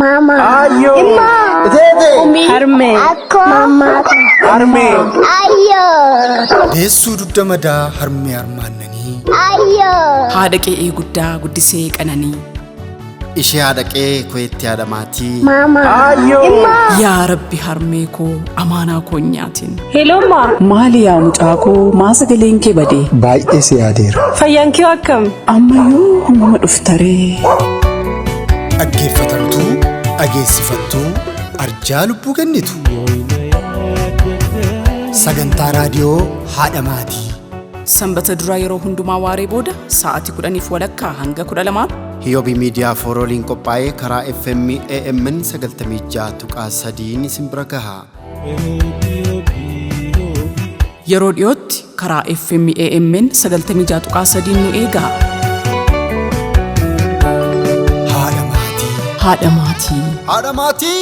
Mama. Ayyoo. Imma. Iteete. Harmee. Akkoo. Mama. Harmee. Ayyoo. Deessuu dugda madaa harmee armaannanii Ayyoo. Haadha qe'ee guddaa guddisee qananii. Ishee haadha qe'ee koyeetti haadha maatii. Mama. Ayyoo. Imma. Yaa Rabbi harmee koo amaanaa koo hin nyaatin. Hello ma. Maali yaa mucaa koo maa sagaleen kee badee? Baay'ee si yaadeera. Fayyaan kee akkam? Ammayyuu hammuma dhuftaree? Dhaggeeffatamtuu, dhageessifattuu, arjaa lubbuu kennitu. Sagantaa raadiyoo haadha maatii. Sanbata duraa yeroo hundumaa waaree booda sa'aatii 10:30 hanga 12 Hiyoobii Miidiyaa Foorooliin qophaa'ee karaa FM AMN 96.3 isin bira gaha. Yeroo dhiyootti karaa FM AMN 96.3 nu eegaa. Haadha maatii. Haadha maatii. Haadha maatii!